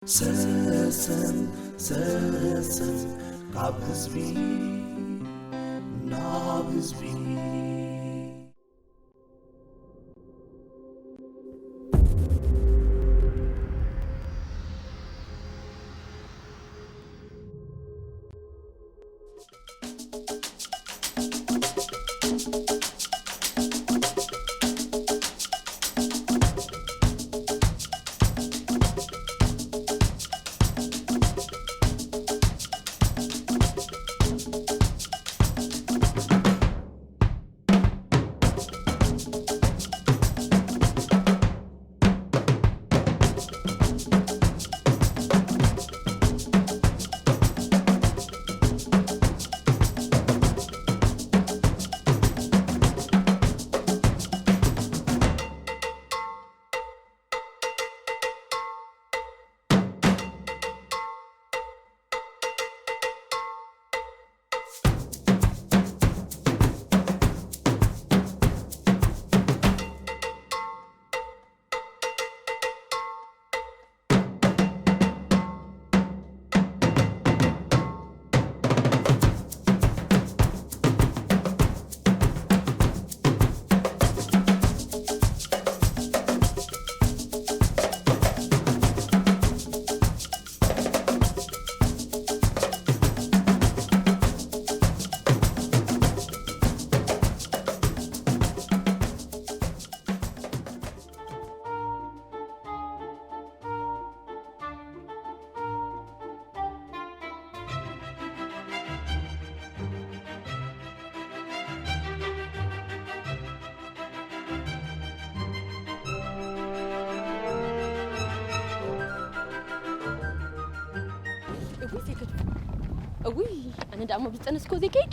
ሰሰን ሰሰን ካብ ህዝቢ ናብ ህዝቢ። እውይ ዘይገድፎ። እውይ ኣነ ደኣ እሞ ብዝጠነስኮ ዘይከይድ።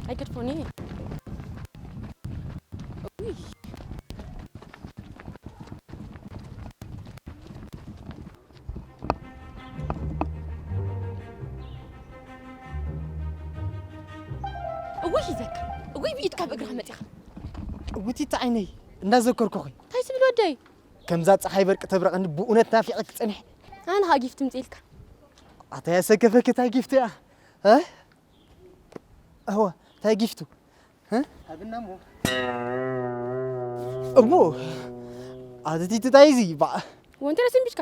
ኣይገድፎን እየ። እውይ። እውይ ይዘካ። እውይ ብኢድካ ብእግርኻ መጺኻ። እውቲት ዓይነይ እንዳዘከርኩኺ። እንታይ ትብል ወደይ? ከምዛ ጸሓይ በርቂ ተብረቐኒ ብእውነት ናፊቐኪ ጸኒሐ። ኣነ ኸኣ ጊፍት ምጽኢልካ። ኣታ ያሰከፈኪ ታይ ጊፍት እያ? እ? እወ ታይ ጊፍቱ? እ? ኣብና እሞ። እሞ ኣቲ ታይ እዚ ባ? ወንተ ረስምቢትካ።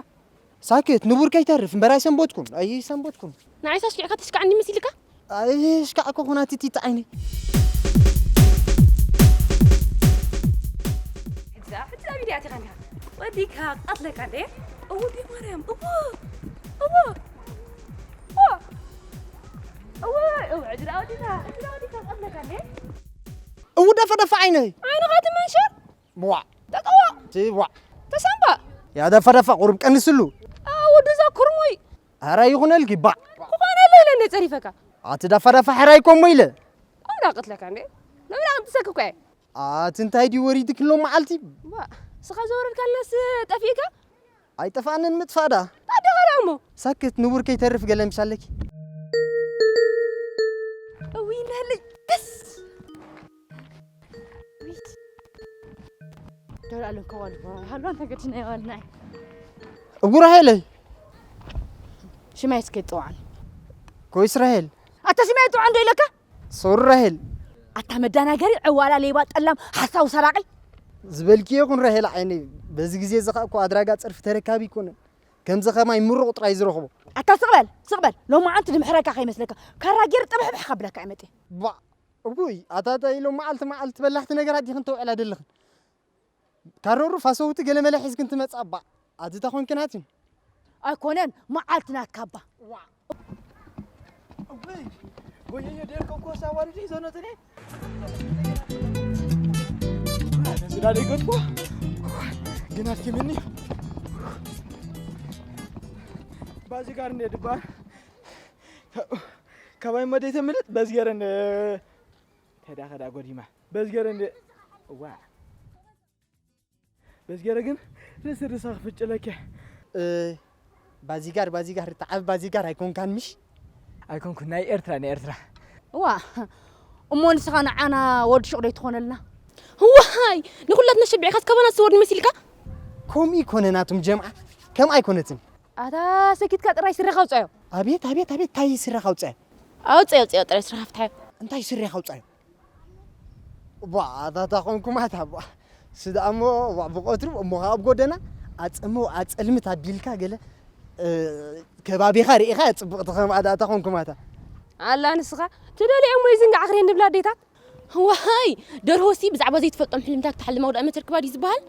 ሳክት ንቡር ከይተርፍ እምበር ኣይሰንበትኩን ኣይሰንበትኩን። ንዓይስ ኣሽኪዕካ ተሽካዕኒ መሲልካ? ኣይሽካዕኮ ኹናት ቲቲ ዓይነይ። ሕጂ ደኣ፣ ሕጂ ደኣ ሚድያ ኣቲኻ እንዲኻ። ወዲካ ቀትለካ እንዴ? እዎ፣ ብማርያም፣ እዎ፣ እዎ፣ እዎ፣ እዎ፣ እዎ፣ ሕጂ ደኣ ወዲካ፣ ሕጂ ደኣ ወዲካ ቀትለካ እንዴ? እው ደፈ ደፈ ዓይነይ። ዓይንኻ ትመንሽር? ብዋዕ። ተጠዋዕ። ትዋዕ። ተሳምባ። ያ ደፋ ደፋ ቁሩብ ቀንስሉ። ኣ፣ ወዲ እዛ ኩርሙይ። ኧረ ይኹነልኪ ባዕ። ክኾነለይ ኢለ እንደ ጸሪፈካ። ኣቲ ደፋ ደፋ ሕራይ ኮሞ ኢለ። ኣውዳ ቅትለካ እንዴ? መብላ ቅትሰክ እኮ እየ። ኣቲ እንታይ ድዩ ወሪድክ ሎ መዓልቲ? ባ፣ ስኻ ዘወረድካልናስ ጠፊእካ? ኣይጠፋንን ምጥፋእዳ። ታዲያ ኻልኣ እሞ? ሳክት ንቡር ከይተርፍ ገለ ምሻለኪ። እውይ፣ ነህለይ ደስ። ደውል ኣለንከ ዋልባ፣ ሃሎ፣ ኣንተ ገድሽና ይዋልና። እጉ ራሄለይ። ሽማይ እስከ ይጥዋዕን። ኮ እስራኤል። ኣታ ሽማይ ይጥዋዕን ዶ ኢለካ? ሶሪ ራሄል። ኣታ መዳናገሪ፣ ዕዋላ፣ ሌባ፣ ጠላም፣ ሓሳዊ፣ ሰራቂ። ዝበልኪ ይኹን ራሄል ዓይነይ፣ በዚ ግዜ እዚ ኸኣ እኮ ኣድራጋ ጸርፊ ተረካቢ ኣይኮነን። ከምዚ ኸማይ ምሩቕ ጥራይ ዝረኽቦ። ኣታ ስቕ በል፣ ስቕ በል። ሎማዓንቲ ድምሕረካ ከይመስለካ። ካራ ጌር ጥብሕብሕ ከብለካ እየ መጤ። ባ፣ እጉይ፣ ኣታ እንታይ ኢሎም መዓልቲ መዓልቲ በላሕቲ ነገራት ዲኽን ተውዕላ ደለኽን? ካሮሩ ፋሰውቲ ገለ መለ ሒዝክን ትመጻ ባ። ኣቲ እንታይ ኮንክን ኣትን? ኣይኮነን፣ መዓልቲ ናትካ ባ። ዋ። እወይ፣ ጎየየ ደርቀ እኮ ሳዋልድ ይዞ ነጥኔ። ስዳ ደገጥኩ። ግን ኣትኪ ምኒ? ባዚ ጋር እንደ ድባ። ከባይ መደይ ተምልጥ በዝገረ እንደ ተዳ ከዳ ጎዲማ። በዝገረ እንደ ዋ። በዝገረ ግን ርእሲ ርእሳ ክፍጭለኪ። እ፣ ባዚጋር፣ ባዚጋር፣ ተዓብ ባዚጋር ኣይኮንካን ምሽ? ኣይኮንኩን፣ ናይ ኤርትራ፣ ናይ ኤርትራ። እዋ፣ እሞ ንስኻ ንዓና ወዲ ሹቕ ዶ ኣይትኾነልና? ዋይ፣ ንኹላትና ሸቢዕካስ ካባና ዝወርድ መሲልካ? ከምኡ ይኮነ ናቱም ጀምዓ፣ ከም ኣይኮነትን። ኣታ ሰኪትካ ጥራይ ስረኻ ኣውጻዮ። ኣቤት፣ ኣቤት፣ ኣቤት፣ እንታይ ስረኻ ኣውጻዮ? ኣውጻዮ፣ ኣውጻዮ፣ ጥራይ ስረኻ ፍትሓዮ። እንታይ ስረኻ ኣውጻዮ? ቧ፣ ኣታ፣ ኣታ ኾንኩም ኣታ፣ ቧ። ስዳ እሞ፣ ቧ፣ ብቐትሩ እሞ ኸዓ ኣብ ጎደና ኣጸሞ-፣ ኣጸልምት ኣቢልካ ገለ፣ እ፣ ከባቢኻ ርኢኻ ጽቡቕ ትኸም ኣታ፣ ኣታ ኾንኩም ኣታ። ኣላ ንስኻ፣ ትደልዮ እሞ ይዝንጋዕ ክሬን ንብላ ኣዴታት። ዋይ፣ ደርሆሲ ብዛዕባ ዘይትፈልጦም ሕልምታት ክትሓልም ኣውዳእመ ተርክባ ድዩ ዝበሃል?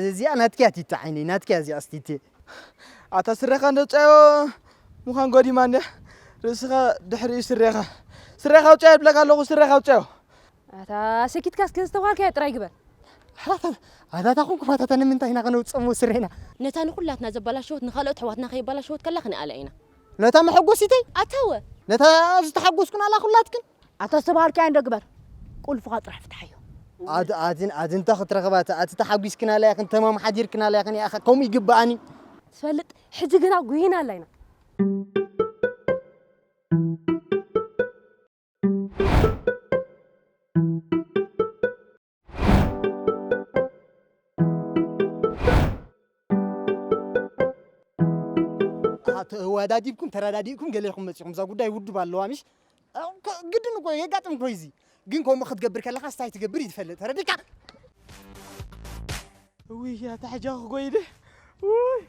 እዚኣ ናትኪ እያ ቲቲ ዓይነይ፣ ናትኪ እያ እዚኣ ስቲቲ። ኣታ ስረኻ እንዶ ጨዮ ምዃን ጎዲማ እንደ ርእስኻ ድሕሪኡ ስረኻ። ስረኻ ኣውጫዮ ይብለካ ኣለኹ፣ ስረኻ ኣውጫዮ። ኣታ ሰኪትካ እስከ ዝተባልካዮ ጥራይ ግበር። ኣታ፣ ኣታ፣ ኣታ ኹንኩም ኣታ፣ ኣታ ንምንታይ ኢና ከነውጽሞ ስሬና? ነታ ንኹላትና ዘባላሸወት ንኻልኦት ኣሕዋትና ከየባላሸወት ከላ ክንኣልያ ኢና። ነታ መሐጎሲተይ? ኣታወ። ነታ ዝተሓጎስኩናላ ኩላትክን? ኣታ ዝተባሃልካዮ እንዶ ግበር። ቁልፍኻ ጥራሕ ፍትሓዮ። ኣድ-፣ ኣድን-፣ ኣድንታ ክትረኽባ፣ ኣቲ ተሓጒስክናላ ኢኽን፣ ተማም ሓዲርክናላ ኢኽን፣ ያኸ ከምኡ ይግብኣኒ። ትፈልጥ፣ ሕጂ ግና ጉሂና ኣላ ኢና። ኣተ-፣ ተወዳዲብኩም፣ ተረዳዲእኩም፣ ገለ ኢኹም መጺኹም። እዛ ጉዳይ ውዱብ ኣለዋ፣ ምሽ? ኣው፣ ከ-፣ ግድን እኮ የጋጥም እኮ እዩ እዚ። ግን ከምኡ ክትገብር ከለኻ ስታይ ትገብር እዩ ትፈልጥ። ተረዲእካ? ውይ፣ ኣታ ሕጂ ክጎይደ። ውይ።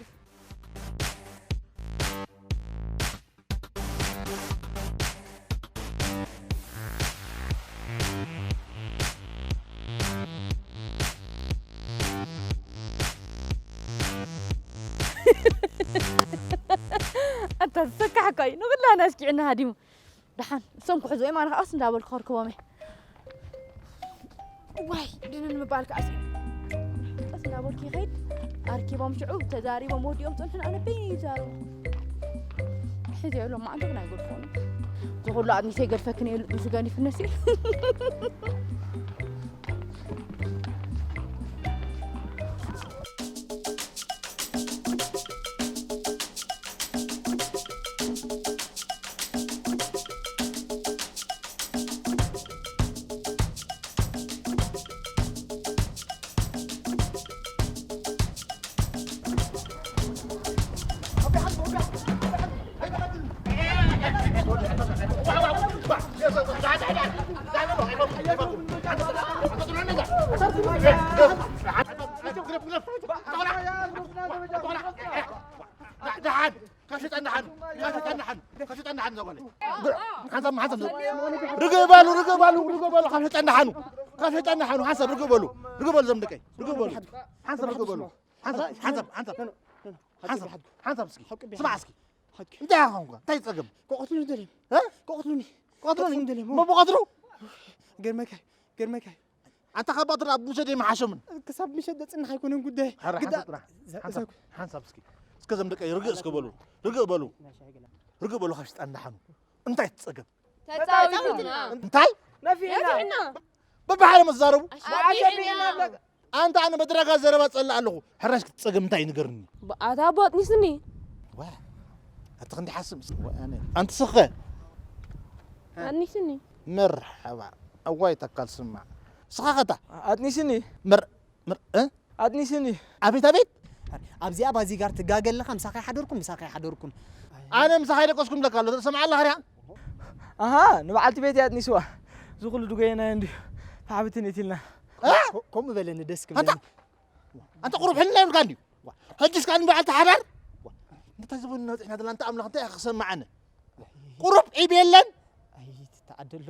ኣታ ዝሰካሕካ እዩ። ንኹላና ኣስኪዕና ሃዲሙ። ደሓን፣ እሶም ክሕዙ እዮም፣ ኣነ ከኣስ እንዳበልኩ ከርክቦም እየ። ዋይ፣ ድንን ምባል ከኣስ እዩ። ቀስ እንዳበልኩ ይኸይድ፣ ኣርኪቦም ሽዑ ተዛሪቦም ወዲኦም ጸንሑን ኣነ በይነ ይዛረቡ። ሕዚ የብሎም፣ መዓንቱ ግን ኣይገድፎን። ዝኹሉ ኣጥኒሰ ይገድፈክን የሉ፣ ንሱ ገኒፍነሲ። ደሓን፣ ካብ ሸጣን ደሓን፣ ካብ ሸጣን ደሓን፣ ካብ ሸጣን ደሓን እዛ ጓለይ። ሓንሳብ፣ ሓንሳብ፣ ርግእ በሉ፣ ርግእ በሉ፣ ርግእ በሉ፣ ካብ ሸጣን ደሓኑ፣ ካብ ሸጣን ደሓኑ፣ ሓንሳብ ርግእ በሉ፣ ርግእ በሉ፣ ዘም ደቀይ፣ ርግእ በሉ፣ ሓንሳብ ርግእ በሉ፣ ሓንሳብ፣ ሓንሳብ፣ ሓንሳብ፣ ሓንሳብ፣ ሓንሳብ እስኪ፣ ስማዕ እስኪ፣ እንታይ ኢኻ ኾንካ? እንታይ ጸገም? ክቐትሉኒ ደልዮም። እ? ክቐትሉኒ። ክቐትሉኒ? ክቐትሉኒ ደልዮም። እሞ ብቐትሩ? ገርመካ፣ ገርመካ። ኣንታ ካብ ባትሪ ኣብ ምሸት የመሓሸምን። ክሳብ ምሸት ዘጽንሕ ኣይኮነን ጉዳይ። ሐረ ግዳ-፣ ሓንሳብ ጥራሕ። ዘ-፣ ሓንሳብ፣ ዘ-፣ ሓንሳብ እስኪ። እስከ ዘም ደቀይ ርግእ እስከ በሉ። ርግእ በሉ። ርግእ በሉ ካብ ሽጣን ደሓኑ። እንታይ ትጸገም? ተጻዊትና። እንታይ? ነፊዕና። ነፊዕና። በብሓደ መዛረቡ? ኣሸቢዕና። ኣሸቢዕና። ኣንታ ኣነ በድራጋ ዘረባ ጸልእ ኣለኹ። ሕራሽ ክትጸገም እንታይ ንገርኒ? ኣታ ኣቦ ኣጥኒስኒ። ዋ። ኣቲ ክንዲ ሓስም። ዋ፣ ኣነ። ኣንቲ ስኸ? ኣጥኒስኒ። መርሐባ። ኣዋይ ተካል ስማዕ። ስኻ ኸታ? ኣጥኒስኒ። መር-፣ መር-፣ እ? ኣጥኒስኒ። ኣቤት፣ ኣቤት። ኣብዚኣ ባዚጋር ትጋገ ኣለኻ፣ ምሳኻ ይሓደርኩን፣ ምሳኻ ይሓደርኩን። ኣነ ምሳኻ ይደቀስኩም ለካ ኣሎ፣ ትሰምዓ ኣለኻ ሪኣ? ኣሃ፣ ንበዓልቲ ቤት እያ ኣጥኒስዋ። እዚ ኩሉ ድጎየና እንድዩ። ተሓብትን ኢትልና። እ? ኮ-፣ ከምኡ በለኒ፣ ደስ ኣንታ፣ ክብለኒ። ኣንታ ቁሩብ ሕልና ይብልካ እንድዩ። ሕጂ እስካ ንበዓልቲ ሓዳር? እንታይ ዝበሉ ነብፅሕና ዘለና፣ እንተ ኣምላኽ እንታይ ክሰማዓነ? ቁሩብ ዒብ የለን? ኣይ፣ ትተዓደሎ፣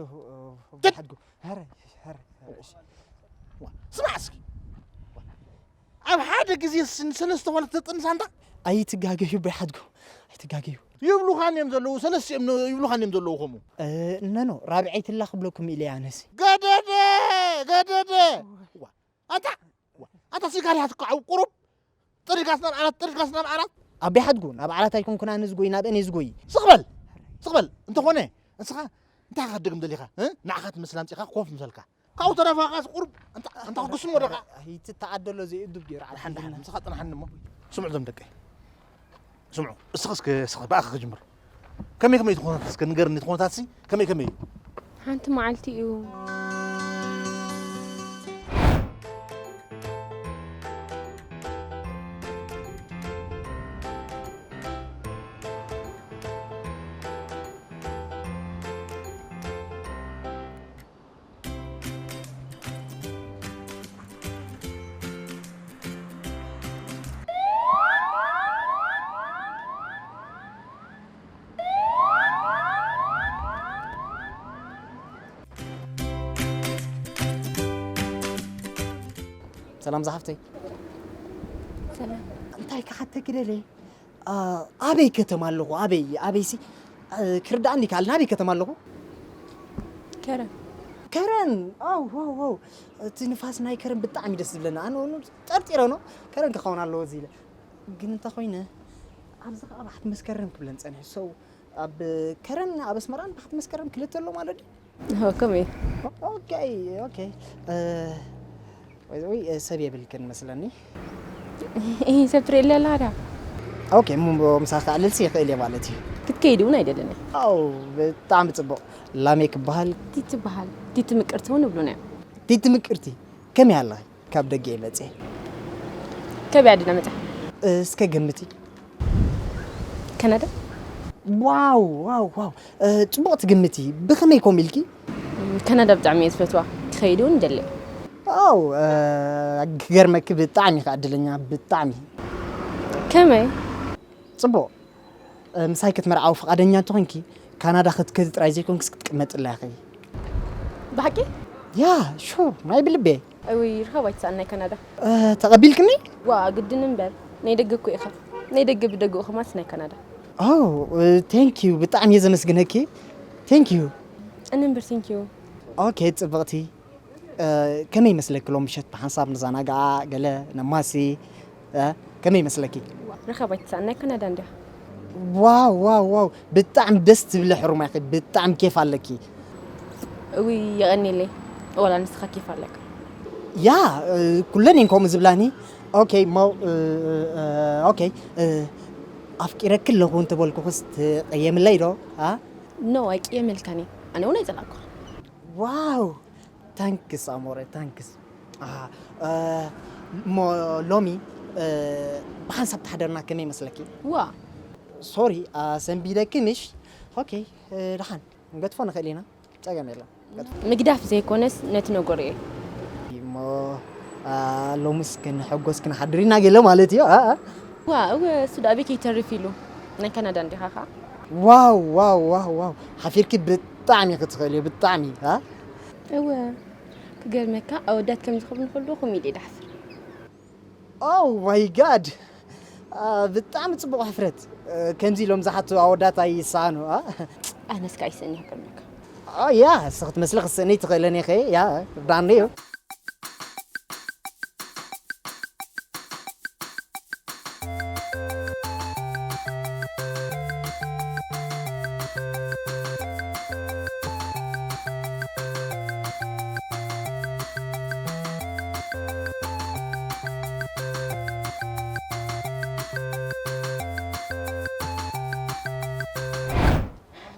ግን ሓድጉ። ሀረ፣ ሀረ፣ ሀረ፣ እሺ። ዋ፣ ስማዕ እስኪ። ኣብ ሓደ ግዜ ስ-፣ ንሰለስተ ጓል ተጥንሳ እንታ? ኣይትጋገዩ፣ በይ ሓድጉ። ኣይትጋገዩ። ይብሉኻን እዮም ዘለዉ፣ ሰለስቲኦም ን-፣ ይብሉኻን እዮም ዘለዉ ከምኡ። እ፣ እነኖ፣ ራብዐይትላ ክብለኩም ኢለ እያ ኣነሲ። ገደደ፣ ገደደ። ዋ፣ ኣንታ፣ ኣንታ ሲጋር እያ ትከዓው ቁሩብ። ጥርጋስ ናብ ዓራት፣ ጥርጋስ ናብ ዓራት። ኣቤ ሓድጉ፣ ናብ ዓራት ኣይኮንኩን ኣነ ዝጎይ፣ ናብ እኔ ዝጎይ። ስቕ በል፣ ስቕ በል። እንተኾነ፣ ንስኻ እንታይ ኢኻ ክትደግም ደሊኻ? እ? ንዓኻ ትመስል ኣምጺእኻ ኮፍ ምሰልካ። ካብኡ ተረፋኻስ ቁሩብ፣ ኣንታ፣ ኣንታ ክጉስሞ ደኻ። ኣይትተዓደሎ ዘይእዱብ ገይሩ ደሓን፣ ደሓን፣ ዓዲልና። ንስኻ ጽናሓኒ እሞ። ስምዑ እዞም ደቀይ። ስምዑ፣ እስኺ እስከ፣ እስኺ ብኣኺ ክጅምር። ከመይ ከመይ እቲ ኩነታት እስከ ንገርኒ፣ እቲ ኩነታትሲ ከመይ ከመይ እዩ? ሓንቲ መዓልቲ እዩ። ሰላም ዝሓፍተይ። ሰላም። እንታይ ክሓተኪ ደልየ? ኣ፣ ኣበይ ከተማ ኣለኹ? ኣበይ፣ ኣበይሲ? ኣ፣ ክርዳእኒ ይከኣል። ናበይ ከተማ ኣለኹ? ከረን። ከረን! ኣው፣ ዋው፣ ዋው። እቲ ንፋስ ናይ ከረን ብጣዕሚ ደስ ዝብለኒ። ኣነ እውን ጠርጢረ ነው ከረን ክኸውን ኣለዎ እዚ ኢለ። ግን እንተ ኾይነ፣ ኣብዚ ኸዓ ባሕቲ መስከረም ክብለን ጸኒሑ። So፣ ኣብ ከረን፣ ኣብ ኣስመራን ባሕቲ መስከረም ክልተ ኣሎ ማለት ድዩ? ሆ፣ ከምኡ እዩ። ኦኬ፣ ኦኬ። እ፣ ወይ፣ ወይ፣ እ፣ ሰብ የብልክን መስለኒ። ይህ ሰብ ትርኢ ኣለኻ ዳ? ኦኬ፣ እሞ ምሳኺ ክዕልልሲ ይኽእል እየ ማለት እዩ። ክትከይድ እውን ኣይደልን እየ። ኣው፣ ብጣዕሚ ጽቡቕ። ላሜ ክበሃል። ቲቲ ትበሃል። ቲቲ ምቅርቲ እውን ይብሉና እዮም። ቲቲ ምቅርቲ፣ ከመይ ኣለኺ? ካብ ደገ እየ መጽየ። ከበይ ዓድና መጻ? እስከ ገምቲ። ካናዳ። ዋው፣ ዋው፣ ዋው። እ፣ ጽቡቕ ትግምቲ። ብኸመይ ኮም ኢልኪ? ካናዳ ብጣዕሚ እየ ዝፈትዋ። ክኸይድ እውን ይደሊ። ዋው፣ እ፣ ክገርመኪ ብጣዕሚ ኢኻ ዕድለኛ፣ ብጣዕሚ። ከመይ? ጽቡቕ። እ፣ ምሳይ ክትመርዓዊ ፍቓደኛ እንተኾይንኪ፣ ካናዳ ክትከዲ ጥራይ ዘይኮንክስ ክትቅመጥላ ኢኺ። ብሓቂ? ያ፣ ሹር፣ ናይ ብልቤ። እውይ፣ ርኸብ ኣይትስኣን ናይ ካናዳ። እ፣ ተቐቢልክኒ? ዋ፣ ግድን እምበር። ናይ ደገ እኮ ኢኻ። ናይ ደገ ብደገኡ ከማስ ናይ ካናዳ። ኦ፣ እ፣ ቴንክ ዩ፣ ብጣዕሚ እየ ዘመስግነኪ። ቴንክ ዩ። እነ እምበር ቴንክ ዩ። ኦኬ፣ ጽብቕቲ። እ፣ ከመይ ይመስለኪ ሎም ምሸት ብሓንሳብ ንዘናጋዓ፣ ገለ ነማሲ፣ እ፣ ከመይ ይመስለኪ? ርኸብ ኣይትስኣን ናይ ካናዳ እንዲያ። ዋው፣ ዋው፣ ዋው፣ ብጣዕሚ ደስ ትብሊ ሕሩማይ፣ ብጣዕሚ ኬፍ ኣለኪ። እውይ፣ የቐንየለይ። ዋላ ንስኻ ኬፍ ኣለካ። ያ፣ እ፣ ኩለን እየን ከምኡ ዝብላኒ። ኦኬ፣ ሞ፣ እ፣ እ፣ ኦኬ፣ እ፣ ኣፍቂረኪ ኣለኹ እንተበልኩኽስ ትቐየምለይ ዶ? ኣ? ኖ፣ ኣይቅየመልካን እየ። ኣነ እውን ኣይጸላእኩኻ። ዋው፣ ታንክስ ኣሞረ፣ ታንክስ። ኣሃ፣ እ፣ እሞ ሎሚ፣ እ፣ ብሓንሳብ ተሓደርና ከመይ ይመስለኪ? ዋ። ሶሪ፣ ኣሰንቢደኪ ምሽ? ኦኬ፣ እ፣ ደሓን፣ ክንገድፎ ንኽእል ኢና። ጸገም የለን። ምግዳፍ ዘይኮነስ ነቲ ነገሩ እየ። እሞ፣ ኣ፣ ሎምስ ክንሕጎስ ክንሓድር ኢና ገለ ማለት እዩ፣ ኣ፣ ኣ። ዋ፣ እወ፣ እሱ ደኣ ኣበይ ከይተርፍ ኢሉ። ናይ ካናዳ እንዲኻ ኸኣ? ዋው፣ ዋው፣ ዋው፣ ዋው። ሓፊርኪ ብጣዕሚ ክትኽእሊ፣ ብጣዕሚ፣ ኣ? እወ፣ ክገርመካ፣ ኣወዳት ከም ዝኽብሉ ከሎ ከምኡ ኢለ ይድሓፍር። ኦ ማይ ጋድ። ኣ፣ ብጣዕሚ ጽቡቕ ሕፍረት። እ፣ ከምዚ ኢሎም ዝሓቱ ኣወዳት ኣይሰኣኑ፣ ኣ? ኣነስ ከኣ ይስእን እየ ክገርመካ። ኦ፣ ያ፣ ንስኺ ትመስሊ ክትስእኒ ትኽእልን ኢኺ፣ ያ፣ ርዳኒ እዩ።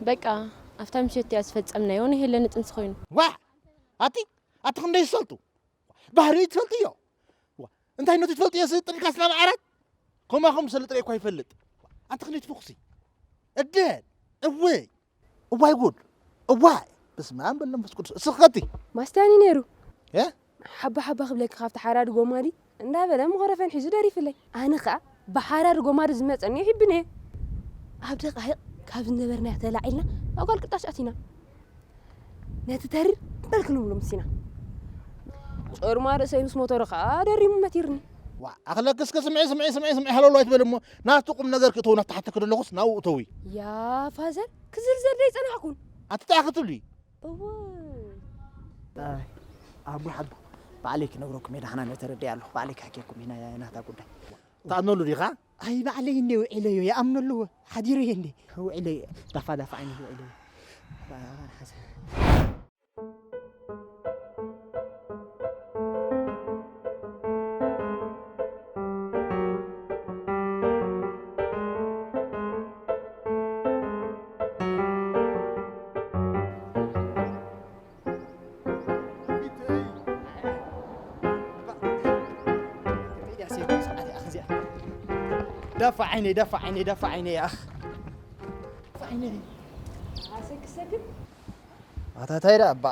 በቃ፣ ኣብታ ምሸት እቲኣ ዝፈጸምናዮ ንሄለን ንጥንሲ ኮይኑ። ዋእ! ኣቲ ኣቲ ክንደይ ዝሰልጡ ባህሪ ትፈልጥዮ? ዋ፣ እንታይ ነቲ ትፈልጥዮ ስጥልካስ ናብ ዓራት? ከማኹም ስለ ጥሬ እኳ ይፈልጥ። ኣንቲ ክንደይ ትፍኹሲ? እደን እወይ እዋይ ጉድ እዋይ በስመ ኣብ በል መንፈስ ቅዱስ እስኸቲ ማስታኒ ነይሩ እ? ሓባ ሓባ ክብለኪ ካብቲ ሓራዲ ጎማዲ እንዳበለ መኾረፈን ሒዙ ደሪፍለይ። ኣነ ኸኣ ብሓራዲ ጎማዲ ዝመጸኒ ይሕብን እየ። ኣብ ደቃይቕ ካብ ዝነበርና ተላዒልና ኣብ ጓል ቅርጣሽ ኣቲና። ነቲ ተሪር በል ክንብሎ ምሲና። ጮርማ ርእሰይ ምስ ሞተሩ ኸኣ ደሪሙ መቲርኒ። ዋ ኣኽለኪ እስከ ስምዒ ስምዒ ስምዒ ስምዒ ሃለሎ ኣይትበል እሞ ናቱ ቁም ነገር ክእተው ናተሓተኪ ደለኹስ ናብኡ እተዊ። ያ ፋዘር ክዝርዘር ደይጸናሕኩን። ኣቲ ጥራሕ ክትብሊ። እወ ኣይ ኣቦ ሓቦ ባዕለይ ክነግረኩም እየ ዳሕና ነተረድእ ኣለኹ ባዕለይ ክሕኬኩም ኢና ናታ ጉዳይ። ትኣምነሉ ዲኻ? ኣይ ባዕለይ እንደ ውዒለዮ ይኣምነሉ ሓዲረዮ እንደ ውዒለዮ ዳፋ ዳፋ ዓይኒ ውዒለዮ። ደፋ ዓይነይ ደፋ ዓይነይ ደፋ ዓይነይ ኣኽ ደፋ ዓይነይ ኣሰክሰክን ኣታታይ ደኣ እባ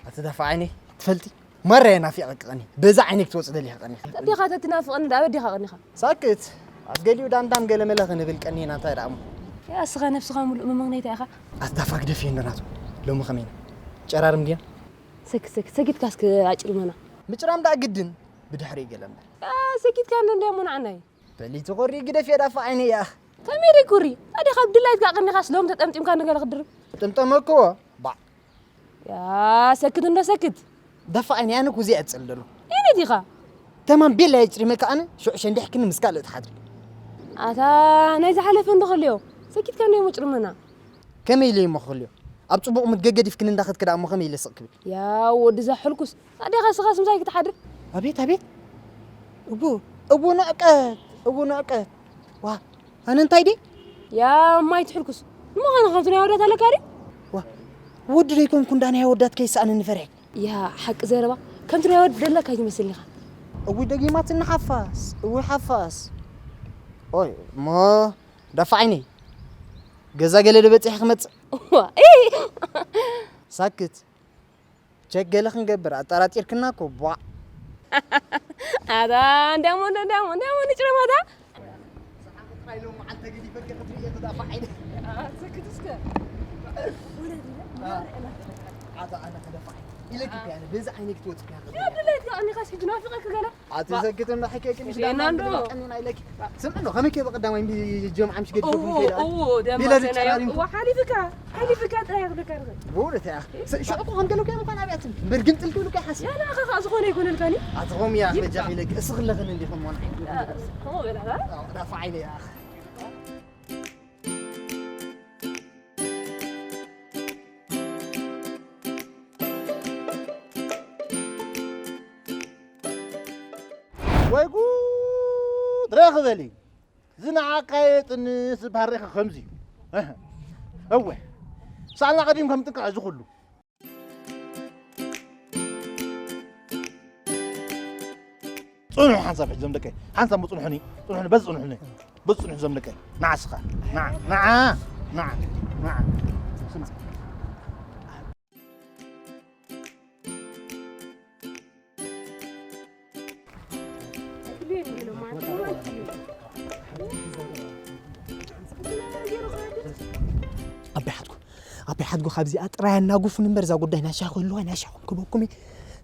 ኣቲ ደፋ ዓይነይ ትፈልጢ ማራ እየ ናፊቐኪ ቀኒ በዛ ዓይነይ ክትወፂ ደሊኺ ቀኒ ኣዴኻ ተትናፍቐኒ ደኣ በዴኻ ቀኒኻ ሳክት ኣትገሊኡ ዳንዳም ገለመለ ክንብል ቀኒና እንታይ ደኣ እሞ ያ እስኻ ነብስኻ ሙሉእ መመኽነይታ ኢኻ ኣቲ ዳፋ ግደፍዮ እንዶ ናቱ ሎሚ ከመይና ጨራርም ድያ ሰክሰክ ሰጊድካ እስከ ኣጭልመና ምጭራም ደኣ ግድን ብድሕሪ ገለ እምበር። ያ፣ ሰኪትካ እንዶ እንዲያ እሞ ንዓናይ። በሊ ትኾሪ ግደፍ የዳፋ ዓይነይ ያኽ። ከመይ ደይ ኩሪ? ኣዴኻ ብድላይትካ ቀኒኻስ ሎም ተጠምጢምካ ንገለ ክድርብ። ጥምጠመ እኮ፣ ባዕ። ያ፣ ሰክት እንዶ ሰክት። ደፋ ዓይነይ ኣነ ኩዚ ያጽል ደሎ። እኔ ዲኻ? ተማም ቤላ የጭሪመካ ኣነ፣ ሽዑ ሸንዲሕክኒ ምስ ካልእ ትሓድሪ። ኣታ፣ ናይ ዝሓለፈ እንዶ ከልዮ። ሰኪትካ እንዶ እሞ ጭርመና። ከመይ ኢለ እሞ ክልዮ? ኣብ ጽቡቕ ምድገ ገዲፍክኒ እንዳኸድክ ደኣ እሞ ከመይ ኢለ ስቕ ክብል? ያ ወዲ እዛ ሕልኩስ፣ ኣዴኻ ስኻስ ምሳይ ክትሓድር? ኣቤት፣ ኣቤት። እቡ፣ እቡ ንዕቀት፣ እቡ ንዕቀት። ዋ፣ ኣነ እንታይ ድየ? ያ ማይ ትሕልኩስ። ንምዃኑ ከምቲ ናይ ኣወዳት ኣለካ ድዩ? ዋ፣ ወዲ ዶ ይኮንኩ እንዳ ናይ ኣወዳት ከይሰኣነኒ ፈሪሐ። ያ ሓቂ ዘረባ፣ ከምቲ ናይ ኣወዳት ደለካ ኣይትመስልን ኢኻ። እዊ ደጊማትኒ ሓፋስ፣ እዊ ሓፋስ። ኦይ፣ እሞ ደፋ ዓይነይ። ገዛ ገለ ዶ በጺሐ ክመጽእ? ዋ፣ እይ! ሳክት። ቸክ ገለ ክንገብር ኣጠራጢርክና እኮ፣ ቧዕ። ኣታ፣ እንዲያሞ፣ እንዲያሞ፣ እንዲያሞ ንጭረማታ። ሰዓት ጥራይ ሎም መዓልቲ ተገዲፈ ክትርኢ እየ፣ ተዳፋ ዓይነ። ኣሰክት እስከ። ኣታ፣ ኣነ ተደፋ ዓይነ። ኢለኪ እኮ፣ ያለ በዛ ዓይነ ክትወጽእ እያ። ያ ድሌት፣ ያ፣ እኔ ካስ ሂጂ ናፍቀክ ገለ። ኣቲ ዘግት እንዶ ሕከ ክንሽ ዜና ዳና እንዶ። እንዶ ቀኒና ኢለኪ። ስምዕ እንዶ፣ ከመይ ከ በቀዳማይ ጀምዓ ምሽ ገዲፈኩም እዎ፣ ከይዳ? እዎ፣ ደማ ቢላ ሰናይ፣ ድጨራሪም። እዎ፣ ሓሊፍካ፣ ሓሊፍካ ጥራይ ክልካ ርኸ። በእውነት እያ። ስ-፣ ሽዑ እኮ ከም ገለኩ እያ ምዃን ኣብያትን። በርግን ጥልክ ብልኩ እያ ሓስ። ያና ኸ ኸ ዝኾነ ይኮነልካኒ? ኣቲ ኸም እያ ይብቃ። በጃ ኢለኪ። እስኽ ለኽን እንዲኹም ሞን ዓይነ። ያ፣ ኸም በላ፣ ኸ? ኣዎ፣ ዳፋ ዓይነ እያ። ወይ ጉድ! ረኺበሊ። ዝነዓቃየ ጥንስ ዝበሃል ርኢኻ ከምዚ እዩ። እህ። እወ። ሳልና ቀዲም ከም ጥንቃ እዚ ኩሉ። ጽንሑ ሓንሳብ ሕጂ ዘም ደቀይ። ሓንሳብ ጽንሑኒ። ጽንሑኒ፣ በዚ ጽንሑኒ። በዚ ጽንሑ ዘም ደቀይ። ንዓ ስኻ። ንዓ፣ ንዓ፣ ንዓ፣ ንዓ። ስማ። ኣቦይ ሓድጉ፣ ኣቦይ ሓድጉ ካብዚኣ ጥራይ ኣናጉፉን እምበር እዛ ጉዳይ ናይ ሻሂ ክህልዋ ናይ ሻሂኹም ክህበኩም እየ።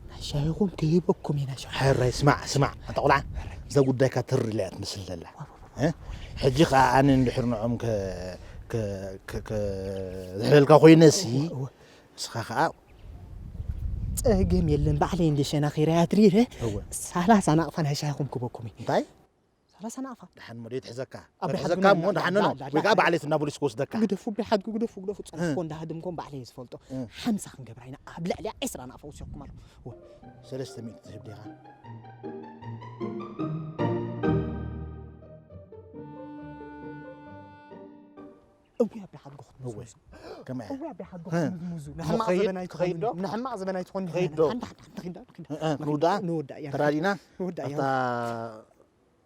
ናይ ሻሂኹም ክህበኩም እየ ናይ ሻሂ። ሕራይ ስማዕ፣ ስማዕ፣ ኣንታ ቆልዓ፣ እዛ ጉዳይካ ትር ኢላ እያ ትመስል ዘላ። እ? ሕጂ ኸዓ ኣነ እንድሕር ንዖም ከ-፣ ከ-፣ ከ-፣ ከ-፣ ዝሕለልካ ኮይነሲ፣ እወ፣ እወ። ንስኻ ኸዓ ጸገም የለን፣ ባዕለይ እንደ ሸናኺረያ ትሪረ፣ እወ። ሰላሳ ናቕፋ ናይ ሻሂኹም ክበኩም እየ። እንታይ? ሰላሳ ናቕፋ። ደሓን እሞ ደይ ትሕዘካ? ኣብ ተሕዘካ ብሓድጉ እሞ ደሓን ላ-፣ ነው። ላ-፣ ወይ ከዓ ላ-፣ ባዕለይ እና ፖሊስ ክወስደካ። ግደፉ፣ ብሓድጉ ግደፉ፣ ግደፉ። እ። ጸርፎ እንዳሃድምኩም ባዕለይ እየ ዝፈልጦ። እ። ሓምሳ ክንገብራ ኢና፣ ኣብ ልዕሊያ ዕስራ ናቕፋ ወሲኹኩም ኣለኹ። እወ። ሰለስተ ሚእቲ ትህብ ዲኻ? እውይ ኣቢ ሓድጎ እወ። ክትምዝምዙ። ከመይ? እውይ ኣቢ ሓድጎ ህ። ክትምዝምዙ። እሞ ንሕማቕ ከይድ-፣ ዘበን ኣይትኾኑ። ከይድ ዶ? ንሕማቕ ዘበን ኣይትኾኑ። ከይድ ዶ? ሓንቲ፣ ሓንቲ፣ ሓንቲ ክንዳ፣ ክንዳ። እ፣ እ፣ ንውዳ? ንውዳ፣ እያ። ተራዲና? ንውዳ፣ እያ። ኣታ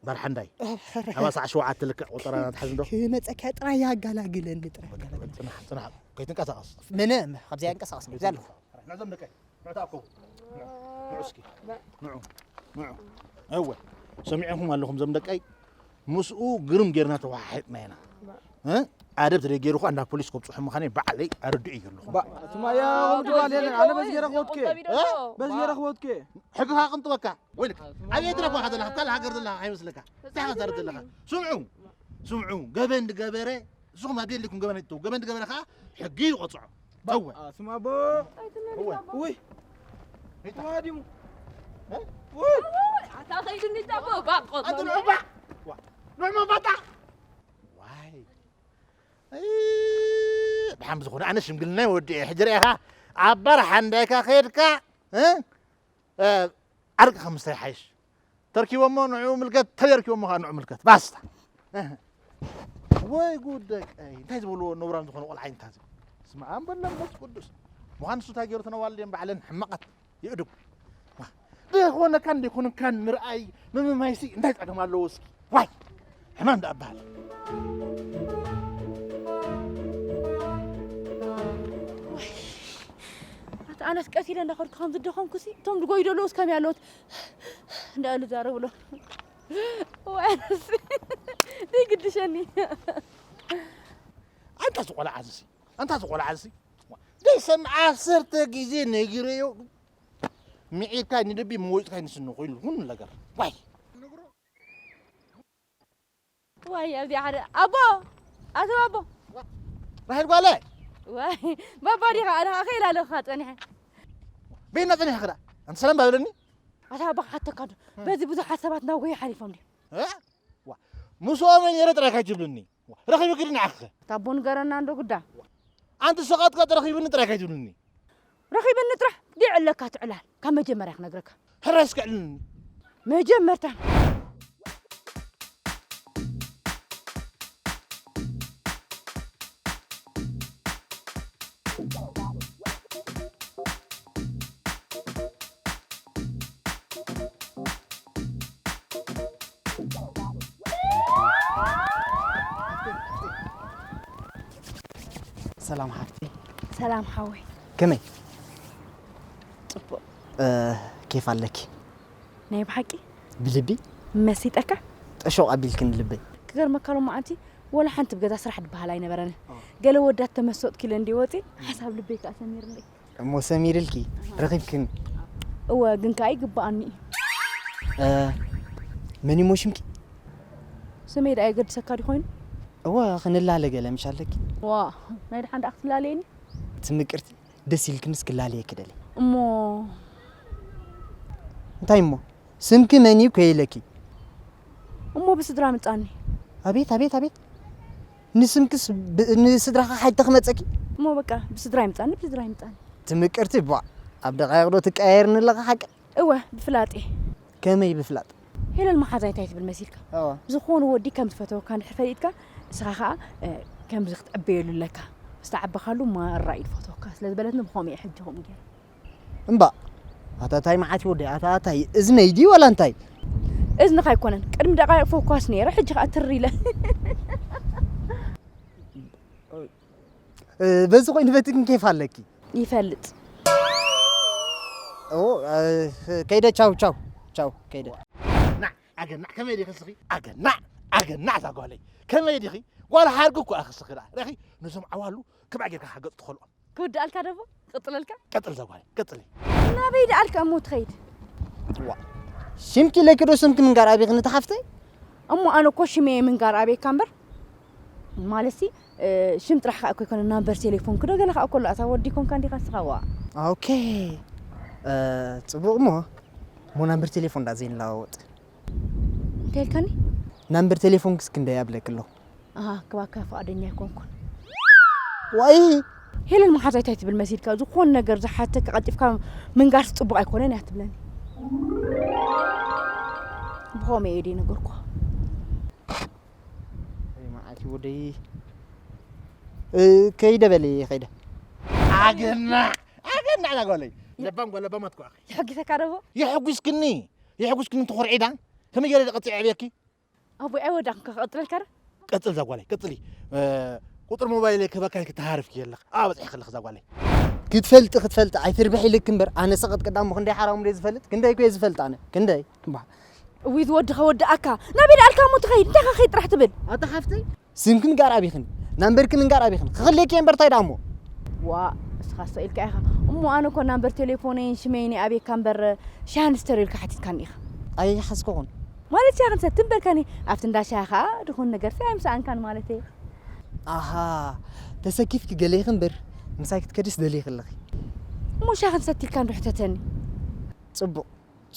በዓል ሓንዳይ። ሕረ፣ ሕረ። ኣብ ኣስዓ ሸውዓተ ልክዕ ቆጠራና ትሓዝ እንዶ? ክመጸካ ጥራይ ኣጋላግለኒ፣ ጥራይ ኣጋላግለኒ። ጽናሕ፣ ጽናሕ። ከይትንቀሳቐስ። ምንም፣ ካብዚኣ ኣይንቀሳቐስን፣ ኣብዚ ኣለኹ። ንዕዞም ደቀይ፣ ንዑ ተኣከቡ። ንዑ፣ ንዑ እስኪ። ንዑ፣ ንዑ። እወ፣ ሰሚዕኹም ኣለኹም ዞም ደቀይ። ምስኡ ግርም ጌርና ተወሓሒጥና ኢና። እ? ኣደብ ተደይ ገይሩ ኸኣ እንዳ ፖሊስ ከብጽሑ ምዃነይ ባዕለይ ኣረድኡ እየ ዘለኹ። ባ-፣ ትማያ ከምቲ ባል የለን፣ ኣነ በዚ ገይረ ክወትኬ። እ? በዚ ገይረ ክወትኬ። ሕግኻ ቅንጥበካ። ወይልክ። ኣብ ኤርትራ እኳ ዘለኻ፣ ኣብ ካልእ ሃገር ዘለኻ ኣይመስለካ። እንታይ ኢኻ ትዛረብ ዘለኻ? ስምዑ። ስምዑ። ገበን ዝገበረ ንስኹም ኣብ የድልይኩም ገበን ኣይትተው። ገበን ዝገበረ ኸዓ ሕጊ ይቖጽዖ። እወ። ኣስማ ኣቦ። እወ። ውይ። ሄታ። ዋዲሙ። እ? ውይ። ኣታ ኸይድኒ እታ ኣቦ፣ ባቕ ቆጽሎ። ኣንተ ንዑ ባዕ። ዋ። ንዑ ባጣ። ዋይ። እ፣ ብሓም ዝኾነ ኣነ ሽምግልናይ ወዲኤ። ሕጂ ርኢኻ ኣብ በረኻ እንዳይካ ከይድካ፣ እ? እ፣ ዓርቂ ከም ምስታይ ሓይሽ። ተርኪቦሞ ንዑ ምልከት፣ ተየርኪቦሞ ኸዓ ንዑ ምልከት። ባስታ። እህ። ወይ ጉድ ደቀይ። እንታይ ዝበልዎ ነውራም ዝኾነ ቆልዓ እዩ እንታዚ። ስመ ኣብ በል መንፈስ ቅዱስ። ምዃን እሱ እንታይ ገይሩ ተነዋልድ እዮም ባዕለን ሕማቓት። ይእድጉ። ዋ፣ ደይኮነካን ደይኮነካን ምርኣይ ምምማይሲ እንታይ ጸገም ኣለዎ እስኪ? ዋይ! ሕማም ደኣ በሃል። ኣታ ኣነስ ቀስ ኢለ እንዳኸድኩ ከም ዝደኸምኩሲ፣ እቶም ዝጎዩ ዘለዉስ ከመይ ኣለዎት? እንዳበሉ ዛረቡ ኣለዉ። ወይ ኣነስ ዘይግድሸኒ። ኣንታ እዚ ቆልዓ እዚ፣ ኣንታ እዚ ቆልዓ እዚ። ደይሰምዕ ዓሰርተ ግዜ ነጊረዮ። ምዒርካይ ንልቢ መወፅካይ ንስኒ ኮይኑ ኩሉ ነገር። ዋይ። ዋይ፣ ኣብዚኣ ሓደ ኣቦ፣ ኣቶ ኣቦ። ራሄል ጓለ። ዋይ፣ ባባ ዲኻ? ኣነ ኸዓ ከይላ ኣለኹ ጸኒሐ። በይና ጸኒሐ ክዳ? ኣንተ ሰላም ባብለኒ? ኣታ ኣባ ክሓተካ ዶ? በዚ ብዙሓት ሰባት እናጎዩ ሓሊፎም ድዮም? እ? ዋ፣ ምስኦም ነይረ ጥራይ ካይትብልኒ። ዋ፣ ረኺቡ ግዲ ንዓኺ። እታ ኣቦ ንገረና እንዶ ጉዳ። ኣንቲ ሰቐጥቀጥ ረኺቡኒ ጥራይ ካይትብልኒ። ረኺብኒ ጥራሕ ዲዕ ኣለካ ትዕላል። ካብ መጀመርያ ክነግረካ። ሕራይ እስከ ዕልልኒ። መጀመርታ። ሰላም ሓፍቲ። ሰላም ሓወይ። ከመይ? ጽቡቕ። እ፣ ኬፍ ኣለኪ? ናይ ብሓቂ? ብልቢ? መሲጠካ? ጠሾቕ ኣቢልክኒ ልበይ። ክገርመካ ሎም መዓልቲ ወላ ሓንቲ ብገዛ ስራሕ ድበሃል ኣይነበረን። ኦ። ገለ ወዳት ተመሰጥኪ ኢለ እንዲ ወጺ፣ ሓሳብ ልበይ ከኣ ሰሚርለይ። እሞ ሰሚርልኪ? ኣሃ። ረኺብክን? እወ፣ ግን ከኣ ይግብኣኒ እዩ። እ፣ መን እሞ ሽምኪ? ስመይ ደኣ የገድሰካ ድዩ ኮይኑ? እወ፣ ክንላለ ገለ ምሽ ኣለኪ። ዋ፣ ናይ ደሓን ደኣ ክትላለየኒ? ትምቅርቲ፣ ደስ ኢልክንስ ክላለየኪ ደልየ። እሞ እንታይ እሞ? ስምኪ መን እዩ ከይለኪ? እሞ ብስድራ ምጻኒ። ኣቤት፣ ኣቤት፣ ኣቤት። ንስምክስ ብ-፣ ንስድራኻ ሓጅ ተኽመጸኪ? እሞ በቃ ብስድራ ይምጻኒ፣ ብስድራ ይምጻኒ። ትምቅርቲ፣ ቧ፣ ኣብ ደቃይቕ ዶ ትቀያየርኒ ኣለኻ ሓቂ? እወ፣ ብፍላጥ እየ። ከመይ ብፍላጥ? ሄለን መሓዛይ እንታይ ትብል መሲልካ? እወ። ዝኾነ ወዲ ከም ዝፈተወካ እንድሕር ፈሊጥካ፣ ንስኻ ኸኣ፣ እ፣ ከምዚ ክትዕበየሉ ኣለካ። ዝተዓበኻሉ ማራ እዩ ዝፈትወካ ስለ ዝበለትኒ፣ ብኸምኡ እየ ሕጂ ከምኡ ገይረ። እምባእ፣ ኣታ ታይ መዓት እዩ ወደይ? ኣታ ታይ እዝነይ ድዩ ዋላ እንታይ? እዝንኻ ኣይኮነን። ቅድሚ ደቃይቕ ፈኳስ ነይረ፣ ሕጂ ኸኣ ትር ኢለ። እ፣ በዚ ኮይኑ በቲ ግን ኬፍ ኣለኪ። ይፈልጥ። ኦ፣ እ፣ ከይደ፣ ቻው፣ ቻው፣ ቻው፣ ከይደ። ናዕ፣ ኣገናዕ፣ ከመይ ዲኺ እስኺ? ኣገናዕ፣ ኣገናዕ፣ እዛ ጓለይ። ከመይ ዲኺ? ጓል ሓርጊ እኮ ኢኺ እስኺ ደኣ። ረኺ፣ ነዞም ዓዋሉ ክባዕ ጌርካ ገጽ ትኸልኦም። ክውድኣልካ ደቦ? ክቕጽለልካ? ቀጽል፣ እዛ ጓለይ፣ ቀጽሊ። ናበይ ደኣልካ እሞ ትኸይድ? ዋ፣ ሽምኪ ኢለኪ ዶ ስምኪ ምንጋር ኣቢኽኒ እታ ሓፍተይ? እሞ ኣነ እኮ ሽመይ ምንጋር ኣበይካ እምበር፣ ማለትሲ፣ እ፣ ሽም ጥራሕ ከኣ እኮ ኣይኮነን፣ ናምበር ቴሌፎንኪ ዶ ገለ ከኣ እኮ ኣሎ፣ ኣታ ወዲ ኮንካ እንዲኻ ንስኻ፣ ዋእ። ኦኬ። እ፣ ጽቡቕ እሞ፣ እሞ ናምበር ቴሌፎን ዳ ዘይንለዋወጥ? እንታይ ኢልካኒ? ናምበር ቴሌፎንክስ ክንደይ ኣብለኪ ኣለኹ? ኣሃ፣ ክባካ ፍቓደኛ ኣይኮንኩን። ዋይ! ሄለን መሓዛይ እንታይ ትብል መሲልካ? ዝኾን ነገር ዝሓተካ ቀልጢፍካ ምንጋርስ ጽቡቕ ኣይኮነን እያ ትብለኒ። ብኸምኡ እየ ደይ ነገርኩ። ኣይ መዓት እዩ ወደይ። እ፣ ከይደ በለይ፣ ከይደ። ኣገናዕ፣ ኣገናዕ እዛ ጓለይ። ለባም ጓል ለባማት እኮ ኢኺ። የሐጊሰካ ደቦ? የሐጉስክኒ፣ የሐጉስክኒ እንተኾርዒዳ። ከመይ ገይረ ደቐጽ የዕብየኪ? ኣቦይ ኣይወዳእኩን ክቕጽለልካ ዶ? ቀጽል እዛ ጓለይ፣ ቀጽሊ። እ፣ ቁጽሪ ሞባይለይ ክህበካ ኢልኪ ተሃርፍኪ ኣለኺ። ኣበይ በጺሕኪ ኣለኺ እዛ ጓለይ? ክትፈልጢ፣ ክትፈልጢ ኣይትርብሒ ኢልኪ እምበር፣ ኣነ ሰቐጥ ቀዳሞ ክንደይ ሓራሙ እንደ ዝፈልጥ፣ ክንደይ እኮ እየ ዝፈልጥ ኣነ፣ ክንደይ። እባ። እውይ፣ ዝወዲ ከወድኣካ። ናበይ ደኣልካ እሞ ትኸይድ? እንታይ ከ ከይድ ጥራሕ ትብል? ኣታ ሓፍተይ፣ ስምኪ ምንጋር ኣቢኽኒ፣ ናምበርኪ ምንጋር ኣቢኽኒ። ክኽልየኪ እየ እምበር እንታይ ደኣ እሞ? ዋ፣ እስኻ ስቕ ኢልካ ኢኻ። እሞ ኣነ እኮ ናምበር ቴሌፎነይን ሽመይን እየ ኣብየካ እምበር፣ ሻሂ ንስተር ኢልካ ሓቲትካኒ ኢኻ። ኣይሓዝኩኹን። ማለት ሻሂ ክንሰቲ እምበር ከኒ፣ ኣብቲ እንዳ ሻሂ ኸኣ ድኹን ነገር ሲ ኣይምሰኣንካን ማለት እየ። ኣሃ፣ ተሰኪፍኪ ገለ ኢኺ እምበር፣ ምሳይ ክትከድስ ደሊኺ ኣለኺ። እሞ ሻሂ ክንሰቲ ኢልካ እንዶ ሕተተኒ። ጽቡቕ፣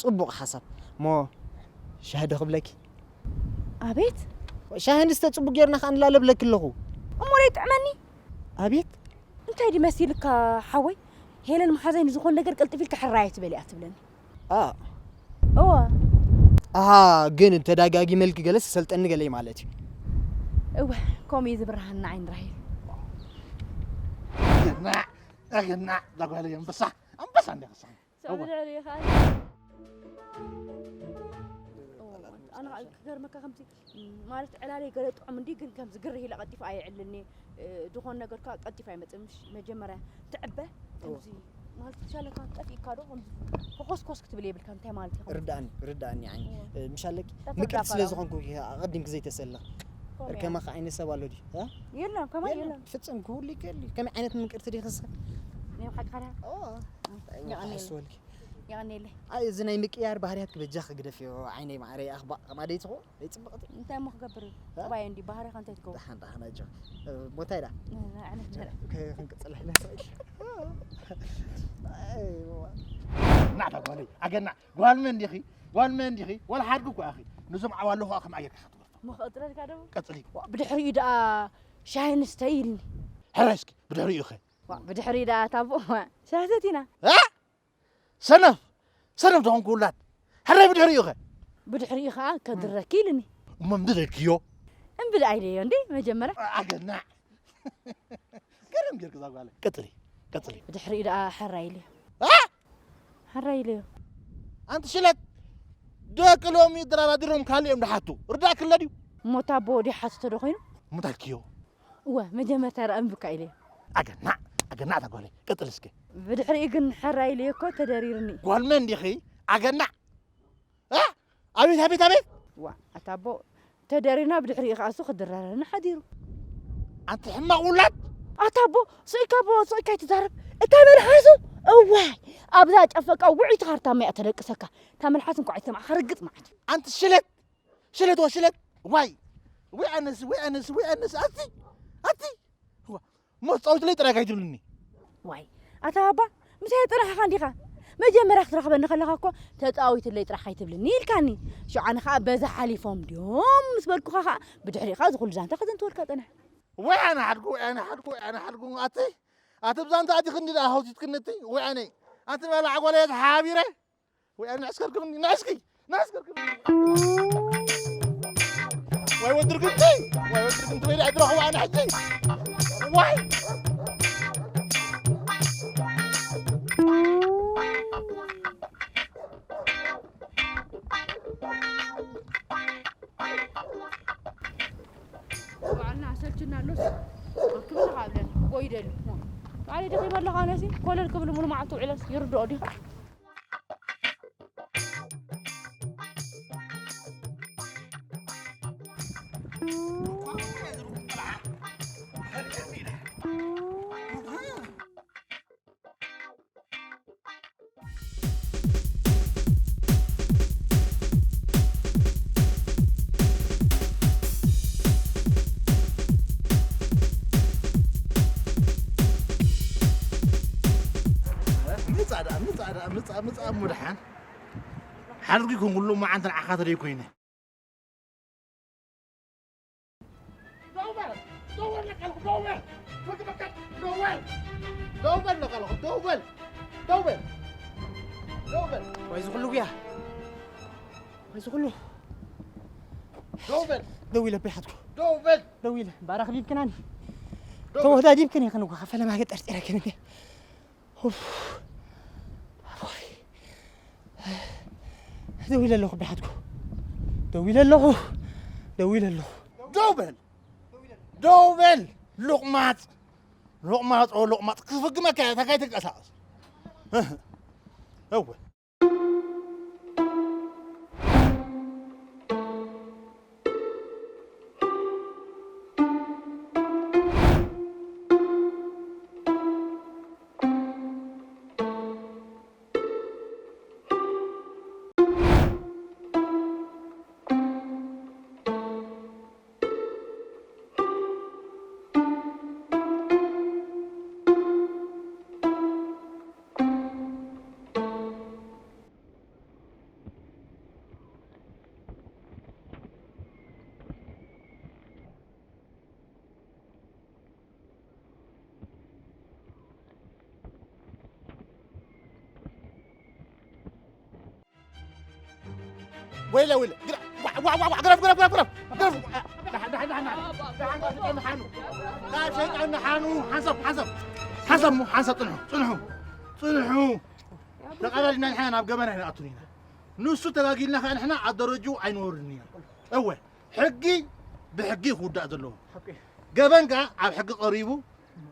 ጽቡቕ ሓሳብ። እሞ ሻሂ ዶ ክብለኪ? ኣቤት። ሻሂ ንስተ ጽቡቕ ጌርና ኸኣ ንላለብለኪ ኣለኹ። እሞ ደይ ጥዕመኒ? ኣቤት። እንታይ ድዩ መሲልካ ሓወይ? ሄለን መሓዛይ ንዝኾነ ነገር ቅልጥፍ ኢልካ ሕራይ ኣይትበሊ እያ ትብለኒ። ኣ። እወ። ኣሃ፣ ግን ተዳጋጊመልኪ ገለስ ሰልጠኒ ገለይ ማለት እዩ። እወ፣ ከምኡ እዩ ዝብርሃና ዓይኒ ራሄል። ኣገናዕ፣ ኣገናዕ፣ እዛ ጓለይ ኣንበሳ፣ ኣንበሳ እንዲያ ክሳን። እወ። ኣነ ከዓ ክገርመካ ከምዚ ማለት ዕላለይ ገለ ጥዑም እንዲ ግን ከምዚ ግርህ ኢለ ቀልጢፈ ኣየዕልልኒ። እ፣ ዝኾነ ነገር ከዓ ቀልጢፈ ኣይመፅእ። ምሽ መጀመርያ ትዕበ ከምዚ ማለት ትሻለካ ጠፊእካ ዶ ከምዚ ኮኮስኮስ ክትብል የብልካ እንታይ ማለት እዩ? ርዳእኒ፣ ርዳእኒ ዓይኒ። እወ። እ፣ ምሻለኪ ተትርዳእ ምቅርቲ ስለ ፈራው። ዝኾንኩ ኣቐዲምኪ ዘይተሰላ። ኮመያ። እርከመኻ ዓይነት ሰብ ኣሎ ድዩ? እ? የለን፣ ከማን የለን፣ የለን። ፍጽም ክህሉ ይክእል እዩ። ከመይ ዓይነት ምቅርቲ ዲኺ ንስኺ? ናይ ሓቂ ካራ? ኦ፣ እንታይ የቐንየልና። ሓስወልኪ? የቐኔለይ። ኣይ፣ እዚ ናይ ምቅያር ባህርያት ክበጃ ክግደፍዮ ዓይነይ ማዕረ ኣኽባእ ከማደይ ጽኹ ደይ ጽብቕቲ። እንታይ እሞ ክገብር እዩ? እ? ጠባይ እንዲ ባህሪኻ እንታይ ትገብር? ደሓን፣ ደሓን፣ ኣጆ። እ፣ ቦታ ኢዳ? እ፣ ዓይነት ዘርኢ። ከ-፣ ክንቅጽል ኢና ስቕ ኢል። ኣይ፣ ዋ። ናዕታ ጓለይ፣ ኣገና፣ ጓል መን ዲኺ? ጓል መን ዲኺ? ዋላ ሓድጊ እኮ ኢኺ። ነዞም ዓዋሉ ኸኣ ከም ኣየር ክትገፋ። እሞ ክቕጽለልካ ዶ? ቀጽሊ። ዋ፣ ብድሕሪኡ ደኣ ሻሂ ንስተይ ኢልኒ። ሕራይ እስኪ፣ ብድሕሪኡ ኸ? ዋ፣ ብድሕሪኡ ደኣ ታቦ፣ ዋ፣ ሻሂ ሰቲና። እ? ሰነፍ! ሰነፍ ዝኾንኩ ውላድ! ሕራይ ብድሕሪኡ ኸ? ብድሕሪኡ ኸኣ ከድረኪ ኢልኒ። እሞ ምድረክዮ? እምቢ ደኣ ኢለዮ እንዴ መጀመርያ። ኣገናዕ! ገርም ጌርክ እዛ ጓለይ። ቀጽሊ፣ ቀጽሊ። ብድሕሪኡ ደኣ ሕራይ ኢለዮ። ኣ? ሕራይ ኢለዮ። ኣንቲ ሽለት! ደቂ ሎሚ ድራራዲሮም ካልእ እዮም ድሓቱ። ርዳእ ክለ ድዩ? እሞ ታቦ ወዲ ሓትቶ ዶ ኮይኑ? እሞ ታልክዮ? እወ፣ መጀመርታ ደኣ እምቢ እካ ኢለዮ። ኣገናዕ፣ ኣገናዕ እታ ጓለይ። ቀጽሊ እስከ። ብድሕሪኡ ግን ሕራይ ኢለዮ እኮ ተደሪርኒ። ጓል መን ዲኺ? ኣገናዕ! እ? ኣቤት፣ ኣቤት፣ ኣቤት! ዋ፣ ኣታ ኣቦ፣ ተደሪርና ብድሕሪኡ ከኣ እሱ ክድራረና ሓዲሩ። ኣንቲ ሕማቕ ውላድ! ኣታ ኣቦ፣ ስኢካ ኣቦ፣ ስኢካ ኣይትዛረብ። እታ መልሓሱ፣ እዋይ፣ ኣብዛ ጨፈቃ ውዕይቲ ካርታማ እያ ተደቅሰካ። እታ መልሓስ እንኳዕ ኣይትሰምዓካ፣ ርግጽ መዓት። ኣንቲ ሽለት! ሽለት ወሽለት! ዋይ! ወይ ኣነስ፣ ወይ ኣነስ፣ ወይ ኣነስ! ኣቲ! ኣቲ! ዋ፣ እሞ ተጻዊትለይ ጥራይ ካይትብልኒ። ዋይ፣ ኣታ ኣባ፣ ምሳይ ጸናሕኻ እንዲኻ? መጀመርያ ክትረኽበኒ ከለኻ እኮ ተጻዊትለይ ጥራሕ ካይትብልኒ ኢልካኒ። ሽዑ ኣነ ኸኣ በዛ ሓሊፎም ድዮም ምስ በልኩኻ ኸኣ ብድሕሪኻ እዚ ኹሉ ዛንታ ከዘንትወልካ ጸንሐ። ወይ ኣነ ሓድጉ፣ ወይ ኣነ ሓድጉ፣ ወይ ኣነ ሓድጉ፣ ኣቲ፣ ኣቲ ብዛንታ ኣቲ ክንዲ ደኣ ሃውቲትክኒ እቲ፣ ወይ ኣነ፣ ኣቲ በላ ዓጓለየ ተሓቢረ። ወይ ኣነ ንዕስከርክምኒ፣ ንዕስኪ፣ ንዕስከርክምኒ። ወይ ወዲ ርግምቲ፣ ወይ ወዲ ርግምቲ፣ ወይ ደኣ ድረኹ ኣነ ሕጂ። ዋይ! ባዕልና ኣሰልችና ኣሎስ፣ ክብልኻ ኣብለን፣ ጎይደሉ። ባዕለይ ደኺመ ኣለኹ ኣነሲ፣ ኮለል ክብል ሙሉ መዓልቲ ውዕለስ ይርድኦ ዲኻ? ምጻእ ደኣ፣ ምጻእ ደኣ፣ ምጻእ፣ ምጻእ እሞ ደሓን። ሓድጊ ኮንኩሉ መዓንተ ንዓኻ ተደይ ኮይነ። ደው በል፣ ደው በል ለቃልኩ፣ ደው በል። ፍርቂ በቃ፣ ደው በል። ደው በል ለቃልኩ፣ ደው በል። ደው በል። ደው በል። ወይ ዝኹሉ ጉያ። ወይ ዝኹሉ። ደው በል። ደው ኢለ ኣቦይ ሓትኩ። ደው በል። ደው ኢለ። ባራ ክቢብክናኒ። ደው በል። ተወዳዲብክን ኢኽን እኮ፣ ፈለማ ገጠር ጤረክን እንዴ። ኡፍ። ኣቦይ። ደው ኢለ ኣለኹ፣ ኣቦይ ሓትኩ። ደው ኢለ ኣለኹ። ደው ኢለ ኣለኹ። ደው በል። ደው በል። ሎቕማጽ። ሎቕማጽ፣ ኦ፣ ሎቕማጽ። ክፍግመካ እየ፣ እታ ካይትንቀሳቐስ። እወ። ወይለ፣ ወይለ። ግረ-፣ ዋ፣ ዋ፣ ዋ፣ ዋ፣ ግረፍ፣ ግረፍ፣ ግረፍ፣ ግረፍ። ግረፍ። ደሓን፣ ደሓን፣ ደሓን፣ ደሓን። ደሓን፣ ካብ ሸይጣን ደሓኑ። ካብ ሸይጣን ደሓኑ። ሓንሳብ፣ ሓንሳብ። ሓንሳብ፣ ሓንሳብ፣ ጽንሑ፣ ጽንሑ፣ ጽንሑ። ተቓዳዲና ንሕና ናብ ገበን ኣይንኣቱን ኢና። ንሱ ተጋጊልና ከኣ ንሕና ኣብ ደረጅኡ ኣይንወርድን ኢና። እወ፣ ሕጊ ብሕጊ ክውዳእ ዘለዎ። ሓቂ። ገበን ከኣ ኣብ ሕጊ ቀሪቡ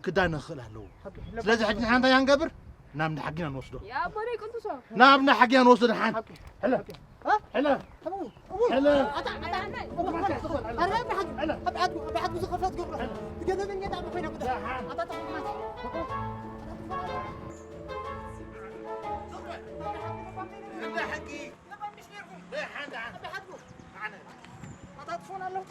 ክዳነ ክኽእል ኣለዎ። ሓቂ። ስለዚ ሕጂ ንሕና እንታይ ኢና ንገብር? ናብ እንዳ ሕጊ ኢና ንወስዶ። ያ ኣቦ ናይ ቅንጥሶ። ናብ እንዳ ሕጊ ኢና ንወስዶ ንሓን። ሓቂ። ሕለ። ሓቂ። እ? ሕለ። ሕለ። ኣታ፣ ኣታ፣ ኣረ፣ ብሓቂ፣ ሕለ። ኣብ ዓዱ፣ ኣብ ዓዱ ዝኸፈት ገብሮ። ሕለ። ትገለበኛ ዳኣ ኮይና ጉዳ። ኣታ፣ ኣታ፣ ኣታ። ነቐምሽ ነርኩም። ሓንቲ ሓንቲ። ኣበይ ሓትኩም? ኣነ። ኣታ ትፎን ኣለኹ።